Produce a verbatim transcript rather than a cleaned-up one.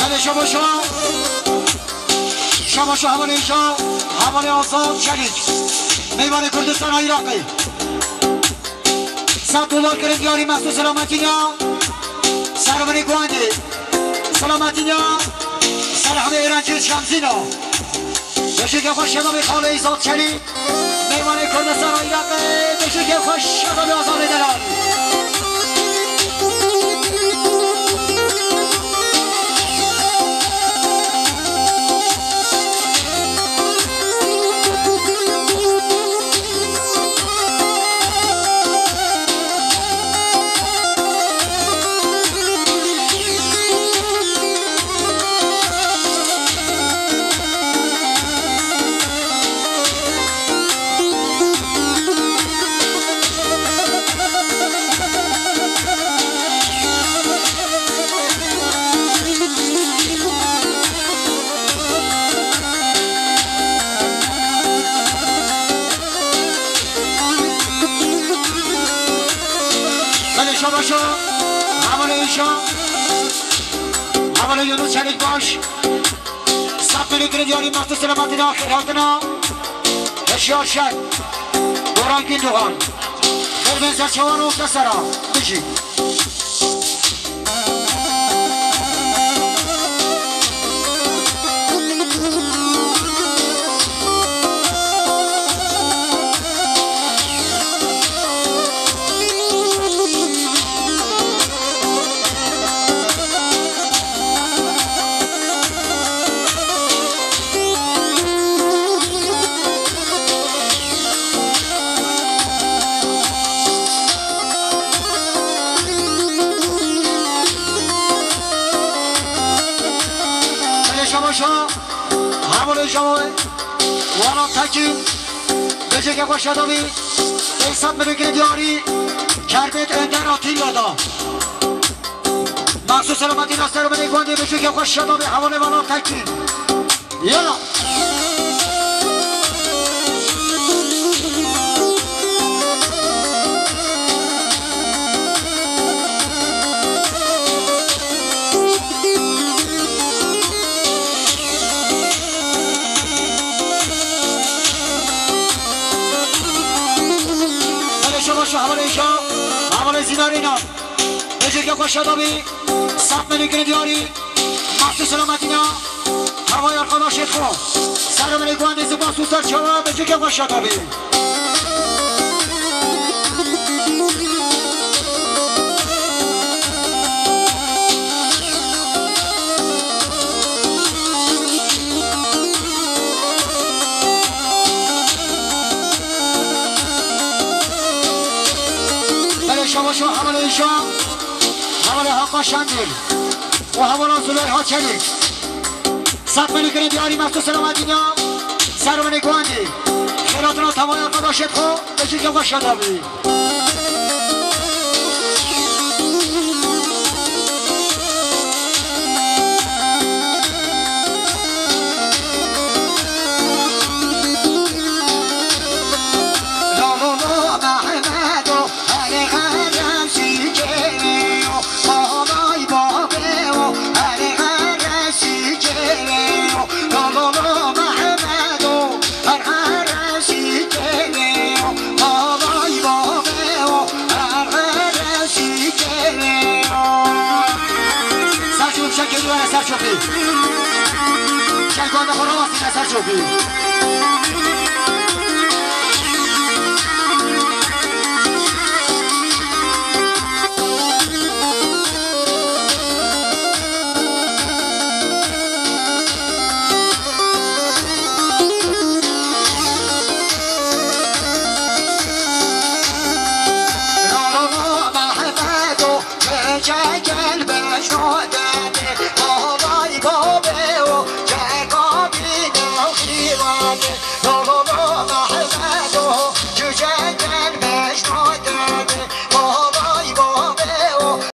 Belê şabaşa. Şabaşa hevalê îja, hevalê Azad Çelîk. Meyvanê Kurdistana Iraqê. Sed dolar kirin diyarî Mesûd Selametîna. Servinê Guandê. Selametîna. Serhemê Êrencî Şemzîna. Beşikê xweş şedabê xalê Îzad Çelî. Meyvanê Kurdistan Iraqê. Beşikê xweş şedabê Azadê Delal. Belê şabaşa, hevalê îja, hevalê Yunus Çelîk baş. Sed milî kirin diyarî Mesûd Selametîna xêrhatina. Hişyar Şer. Goran Gündoğan. Derben Serçewan û Kesera. Bijî. Belê şabaşa, hevalê Şawa, Wana Tekin, beşikê xweş şedabî, pênc sed milî kirin diyarî, Kerbet Önder Atilla da. Mesûd Selametîna Servinê Guandê, beşikê xweş şedabî, hevalê Wana Tekin. Yala. Belê şabaşa, hevalê îja, hevalê Zînarîna. Beşikê xweş şedabî, sed milî kirin diyarî. Mesûd Selametîna. Hevay arkadaşê xwe. Servinê Guandê, Zipas û Serçewa, beşikê xweş şedabî. Belê şabaşa, hevalê îja, hevalê Hakan Şengil. û hevala Zuleyha Çelîk. Sedmenî kirin diyarî meft û selametî da. Sermenê guhandî. Xêratina temaya qadaşê xwe, beşîkê xwe şada bî. Ser çopî, şekil were ser çopî. Şekil were xwe rawestîne ser çopî.